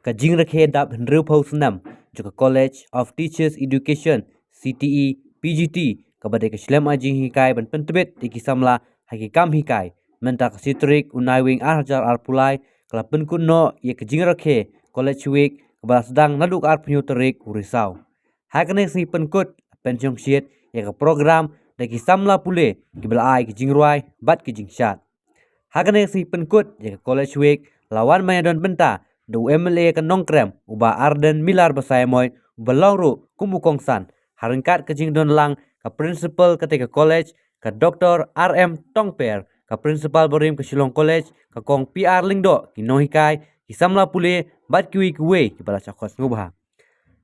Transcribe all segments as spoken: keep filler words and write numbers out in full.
ka jingrakhe dap hynriewphew snem jong ka College of Teachers Education, C T E, P G T, kaba dei ka shlem ai jinghikai ban pyntbit ïa ki samla ha ki kam hikai, mynta ka shi tarik u Naiwieng ar hajar arphew lai, ka la pynkut noh ïa ka jingrakhe College Week kaba la sdang naduh ka arphew hynñiew tarik u Risaw. Ha kane ka sngi pynkut, pynshongshit ïa ka program da ki samla pule kiba la ai ki jingrwai bad ki jingshad. Ha kane ka sngi pynkut ïa ka College Week, la wan ban ïadon bynta da u M L A ka Nongkrem, u Bah Ardent Miller Basaiawmoit, uba long ruh kum u kongsan, ha ryngkat ka jingdon lang ka Principal katei ka college, ka Doctor R M Tongper, ka Principal barim ka Shillong College, ka Kong P R Lyngdoh, ki nonghikai, ki samla pule bad kiwei kiwei kiba la shah khot sngewbha.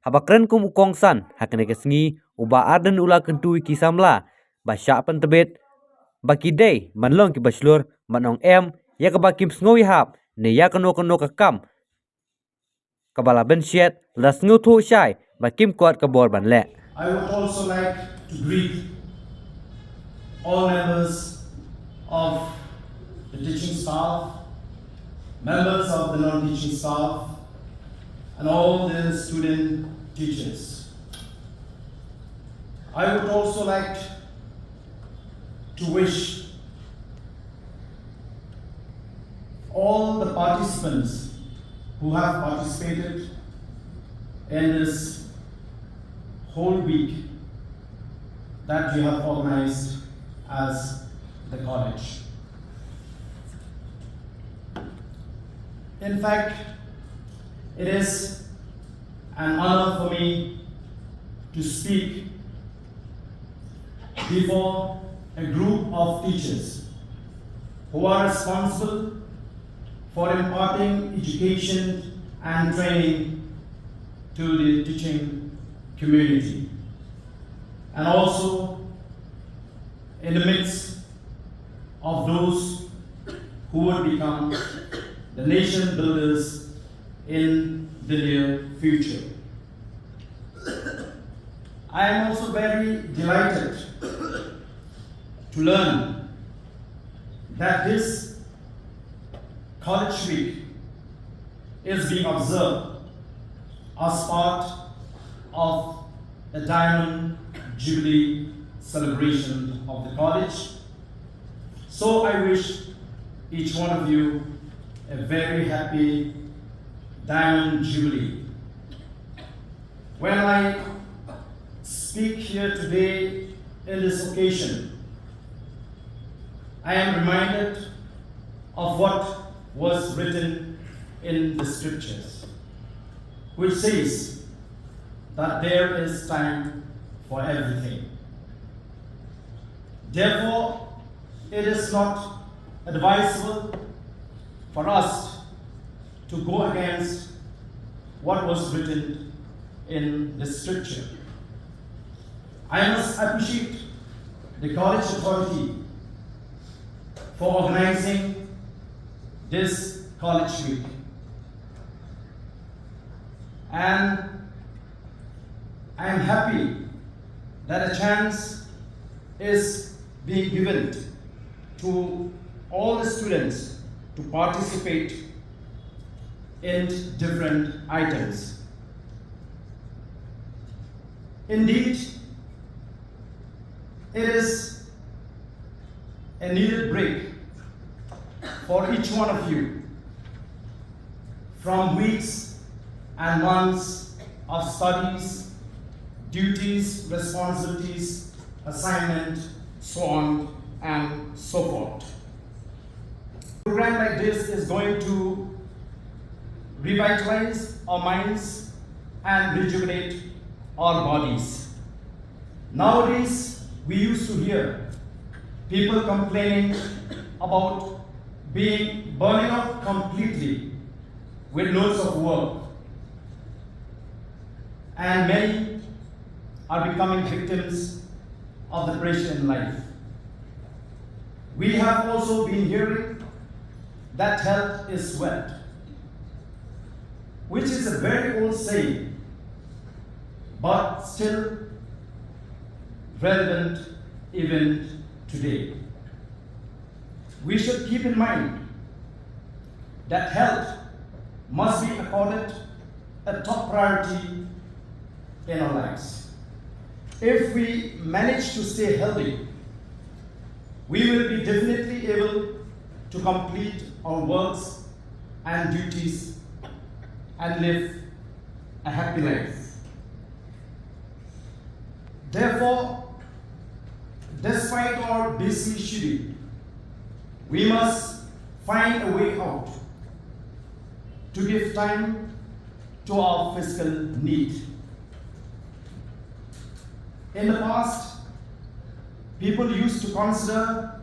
Haba kren kum u kongsan ha kane ka sngi, u Bah Ardent u la kyntu ïa ki samla ba shah pyntbit ba ki dei ban long kiba shlur, ban ong em ïa kaba kim sngew ïahap ne ïa kano kano ka kam kaba la bynshet, lada sngewthuh shai ba kim kot ka bor ban leh. I would also like to greet all members of the teaching staff, members of the non-teaching staff, and all the student teachers. I would also like to wish all the participants who have participated in this whole week that you have organized as the college. In fact, it is an honor for me to speak before a group of teachers who are responsible for imparting education and training to the teaching community, and also in the midst of those who would become the nation builders in the near future. I am also very delighted to learn that this College Week is being observed as part of a Diamond Jubilee celebration of the college. So I wish each one of you a very happy Diamond Jubilee. When I speak here today in this occasion, I am reminded of what was written in the scriptures, which says that there is time for everything. Therefore, it is not advisable for us to go against what was written in the scripture. I must appreciate the college authority for organizing this college week. And I am happy that a chance is being given to all the students to participate in different items. Indeed, it is a needed break for each one of you from weeks and months of studies, duties, responsibilities, assignment, so on and so forth. A program like this is going to revitalize our minds and rejuvenate our bodies. Nowadays, we used to hear people complaining about being burning out completely with loads of work, and many are becoming victims of the pressure in life. We have also been hearing that health is wealth, which is a very old saying, but still relevant even today. We should keep in mind that health must be accorded a top priority in our lives. If we manage to stay healthy, we will be definitely able to complete our works and duties and live a happy life. Therefore, despite our busy schedule, we must find a way out to give time to our physical need. In the past, people used to consider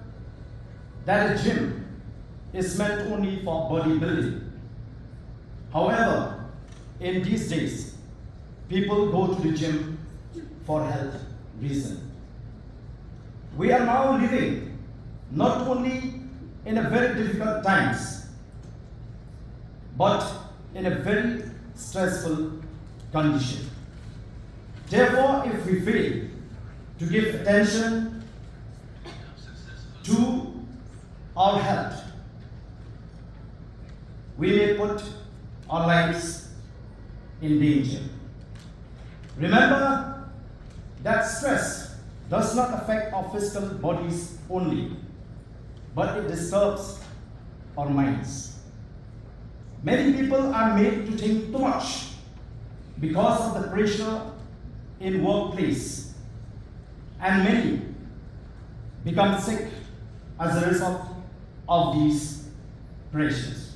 that a gym is meant only for bodybuilding. However, in these days, people go to the gym for health reason. We are now living not only in a very difficult times, but in a very stressful condition. Therefore, if we fail to give attention to our health, we may put our lives in danger. Remember that stress does not affect our physical bodies only, but it disturbs our minds. Many people are made to think too much because of the pressure in workplace, and many become sick as a result of these pressures.